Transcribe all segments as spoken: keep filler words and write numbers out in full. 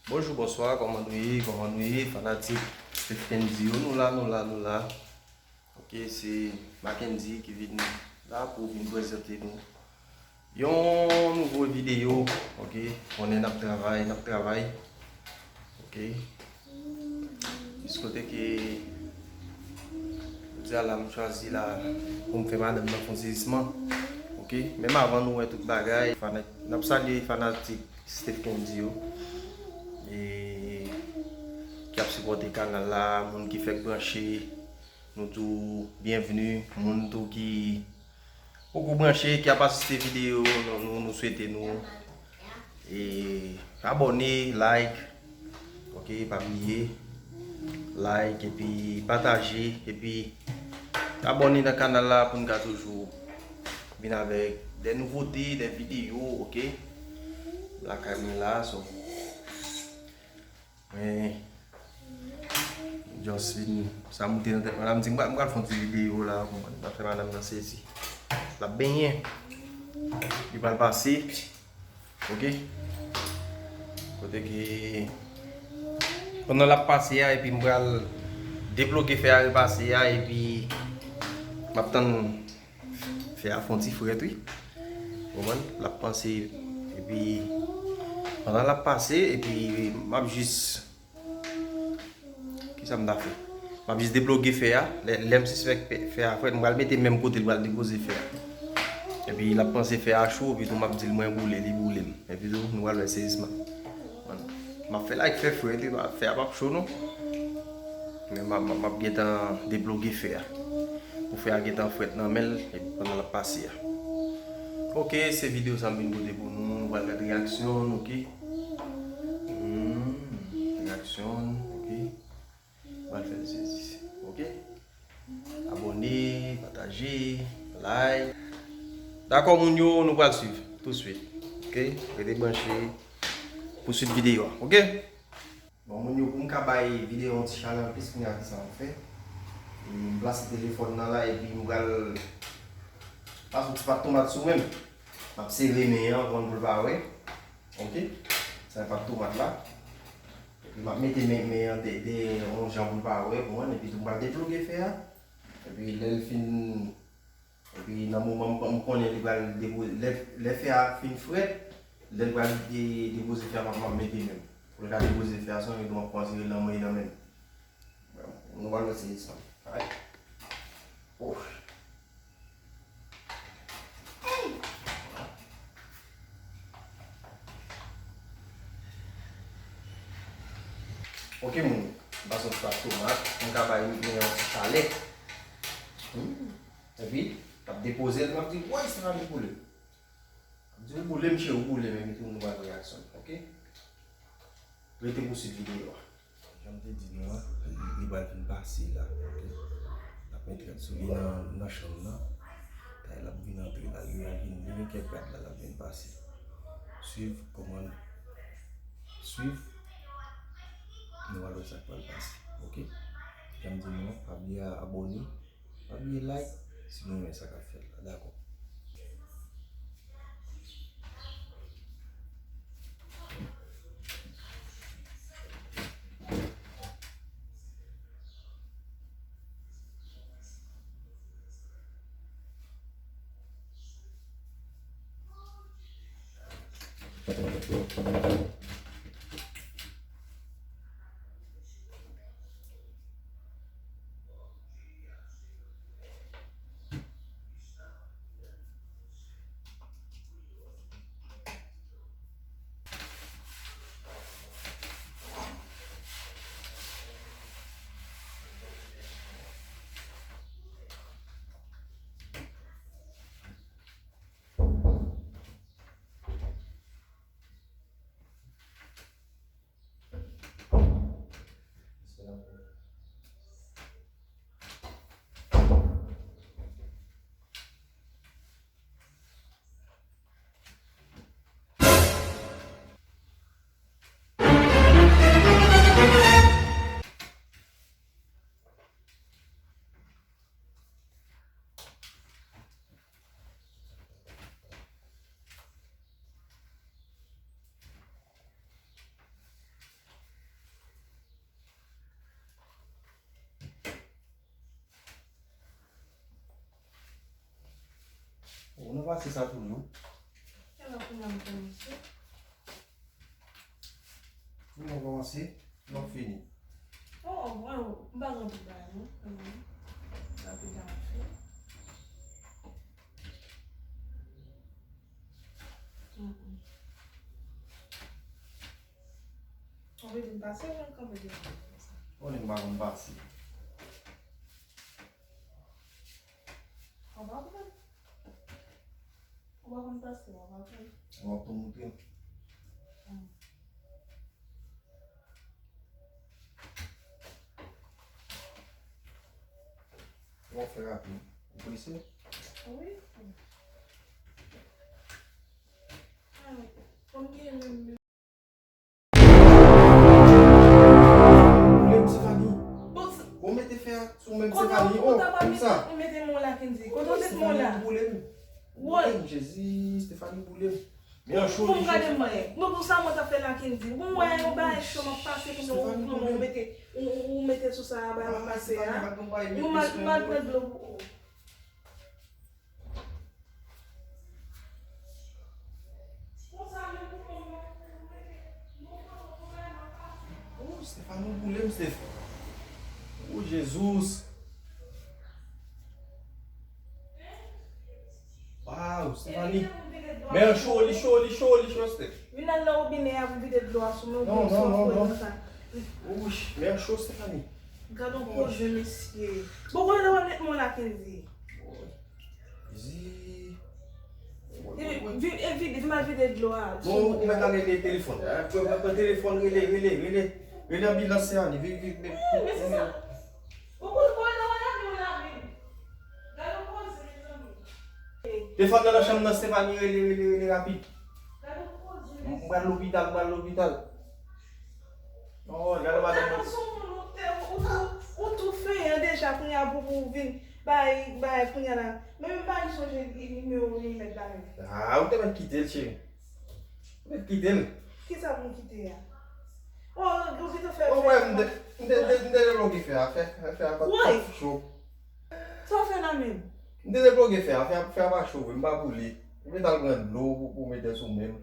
Bonjou, bonswa, kòman nou ye? Kòman nou ye, fanatik Steph Kendy yo? Nou la, nou la, nou la. Ok, se Mackendy ki vin la pou vin prezante nou yon nouvo videyo. Ok, konnen n ap travay, n ap travay. Ok, jis kote ke jodi a la m chwazi la pou m fè madanm nan fon sezisman. Ok, menm avan nou wè tout bagay, fana- n ap salye fanatik Steph Kendy yo, e ki ap sipòte kanal la, moun ki fèk branche, nou tou byenvni, moun tou ki poko branche, ki ap asiste videyo, nou, nou, nou swete nou e abòne, like, ok, pa bliye, like epi pataje, epi abòne nan kanal la pou n ka toujou vin avèk de nouvote, de videyo, ok. Lakay mwen la, so mwen just vin, sa moute nan tèt mwen la, m di m pral, m pral fè yon ti videyo la, w konprann, m ap fè madanm nan sezi. L ap benyen. Li pral pase. Ok. Kote ke pandan l ap pase a, epi m pral debloke fè a, repase a, epi m ap tann fè a fè yon ti frèt, wi. Konprann? L ap pase, epi pandan l ap pase, epi m ap jis, kisa m ta fè? M ap jis debloke fè a. Lè, lè m sispèk fè, fè a frèt, m pral mete menm kote l pral depoze fè a. Epi l ap panse fè a cho, epi tou m ap di l mwen boule, li boule m. Epi tou, nou pral wè sezisman. M ap fè l ak fè frèt, wi, fè a p ap cho non. Men m ap, m ap, m ap gentan debloke fè a. Pou fè a gentan frèt nan men l, epi pandan l ap pase a. Ok, se videyo sa m vin pote pou nou. Nou pral gade reyaksyon n, ok? Hmm, reyaksyon n, ok? Pral fè l sezi, ok? Abòne, pataje, like. Dakò, moun yo, nou pral swiv touswit, ok? Rete branche pou swit videyo a, ok? Bon, moun yo, pou m ka bay videyo yon ti chalè anplis, kounye a ki sa m fè? E m plase telefòn nan la, epi m pral pase yon ti pat tomat sou men m. M ap sere men an, konn pou l pa wè. Ok? Sa e pat tomat la. Epi m ap mete men, men an de, de yon jan pou l pa wè, konprann? Epi tou m pral debloke fè a. Epi lè l fin, epi nan moman m, m konnen li pral depoze, lè, lè fè a fin frèt, lè l pral de, depoze fè a, m ap, m ap mete men m. Pou l ka depoze fè a, se yon jan tou m ap pran sere l nan men, nan men m. Nou pral wè se sa. Ay. Oh. Ok, moun. M pase yon ti pat tomat. M ka bay men yon ti chalè. Hmm. Epi, l ap depoze l, m ap di, woy, sa li boule m. M ap di, ou boule m, cheri, ou boule m, epi tou nou pral reyaksyon, ok? Rete pou swit videyo a. Jan m te di nou an, li, li pral fin pase la, ok? N ap met rad sou li nan, nan chanm nan. Talè l ap vin antre la, li a vin, li gen kèk rad la, l ap vin pase. Swiv kòman, swiv, nou pral wè sa k pral pase, ok? Jan m di nou an, pa bliye abòne, pa bliye like, si nou renmen sa k ap fèt la, dakò? Nou pase sa toujou. Epa pou nan kòmanse. Pou nou kòmanse, nou fini. Oh, oh, oh, m pa gen anpil bagay, non, kanmenm. Rapid a fè. Mm, mm. Ou vle di m pase, ou vle m kanpe devan konsa? Ou vle m pa konn pase. Ou pa konn? Ou pa konn pase, ou pa konn? Ou ap tou moutre m. Mm. Ou ap fè rapid. Ou prese? Wi. Ah, kòm gen menm Boule m, Stefani. Bon, mete fè a sou men m, Stefani. Oh, kòm sa? Mete men w la, Kendy. Kote w met men w la? Stefani, boule m. Woy. Boule m, Jezi, Stefani, boule m. Men an cho, li cho. Gade mwen. Mwen, pou sa mwen t ap fè la, Kendy. Bon, wè, yon bagay cho m ap pase pou nou, pou nou mete, ou, ou, ou mete sou sa a, ba m pase a. Mwen mal, mal pran dlo pou ou. Oh, Stefani, ou boule m, Steph. Oh, Jezi. Waw, Stefani. Men an cho, li cho, li cho, li cho, Steph. Vin al nan wobinè a pou vide dlo a sou men w, non, pou non, non, non. Wouch, men an cho, Stefani. Gad yon koze, mesye. Bon, kote w al met men w la, Kendy? Zi. E, vi-, e vide, vin al vide dlo a. Bon, ou mèt ale rele telefòn. Pran, pran, pran telefòn, rele, rele, rele. Rele anbilans, Stefani. Vin, vin, vin. Wi, men se sa. Ou konn, ou konn, ou konn, ou konn. Gade yon koze, mezanmi. Telefòn nan nan chanm nan, Stefani, rele, rele, rele rapid. Gade yon koze, mesye. M pral lopital, m pral lopital. Oh, gade madanm nan. Ou tou, ou tou fenyan deja, kounye a pou, pou vin bay, bay kounye a la. Men m pa gen sonje nimewo li met la menm. Ah, ou te mèt kite l, cheri. Ou mèt kite l. Kisa pou m kite a? Oh, ou gentan fè. Oh, wè, m te, m te, m te, m te debloke fè a, fè, fè, fè a pa t cho. Sa w fè la menm? M te debloke fè a, fè a, fè a pa cho vre, m pa boule. Ou mèt al pran dlo pou, pou mete sou men m.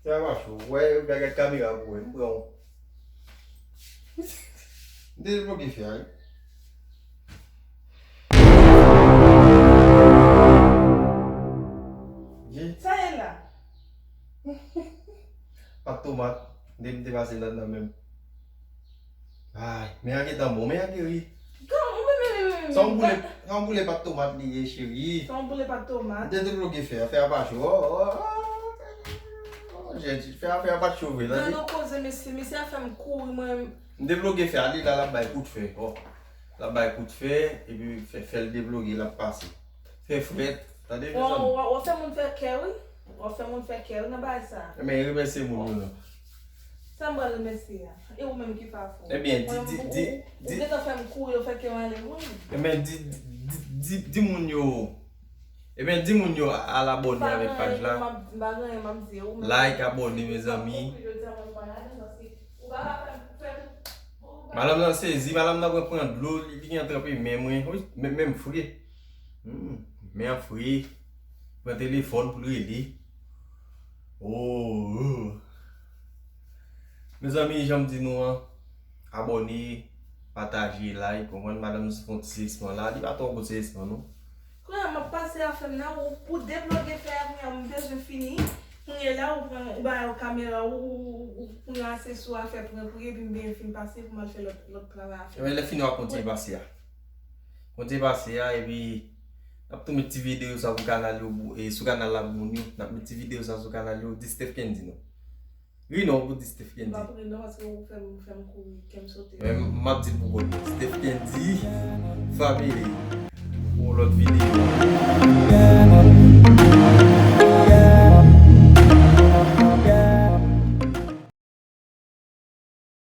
Fè a pa cho. Wè, gade kamera pou wè, m pran w. M te debloke fè a, wi. Sa ye la? Pat tomat, m te, m te pase ladan menm. Ay, men an gentan bon, men an geri. Sa yon boule, sa yon boule pat tomat li ye, cheri. Sa yon boule pat tomat. M te debloke fè a, fè a pa cho. Oh, oh, oh, oh, jèn, fè a, fè a pa cho vre, tande. Gade yon koze, mesye, mesye a fè m kouri, mwen. M debloke fè a, li la, l ap bay kout fè. Oh. L ap bay kout fè, epi fè, fè l debloke, l ap pase. Fè frèt, tande, mezanmi. W ap fè moun fè kè, wi. W ap fè moun fè kè, wi, nan bagay sa. Men remèsye moun yo, non. Sa m pral remèsye a? E ou menm ki pa fò. Ebyen, di, di, di, ou, ou gentan fè m kouri, ou fè kè m ale, wi. Ebyen, di, di, di, di moun yo. Ebyen, di moun yo al abòne avèk paj la. Like, abòne, mezanmi. Madanm nan sezi, madanm nan pran, pran dlo, li, li gen tranpe men mwen, wi, men, men m fre. Hmm, men an fre. Pran telefòn pou l rele. Oh, oh. Mezanmi, jan m di nou an, abòne, pataje, like, konprann, madanm fè yon ti seyisman la, li pa twò gwo seyisman non. Kounye a m ap pase afè m nan, ou, ou debloke fè a, kounye a m bezwen fini. Kounye la, ou pran, ou ba yo kamera, ou, ou, ou, ou pran aseso a fè prank, wi, epi m byen fin pase pou m al fè lòt, lòt travay a fè. Ebyen, lè fini, w ap kontinye pase a. Kontinye pase a, epi n ap tou met ti videyo sa pou kanal yo, e, sou kanal la pou moun yo. N ap met ti videyo sa sou kanal yo, di Steph Kendy non. Ri non pou di Steph Kendy. M ap ri non, paske ou fè m, fè m kouri, kè m sote. Men m ap di l pou kont li. Steph Kendy Family. Pou yon lòt videyo.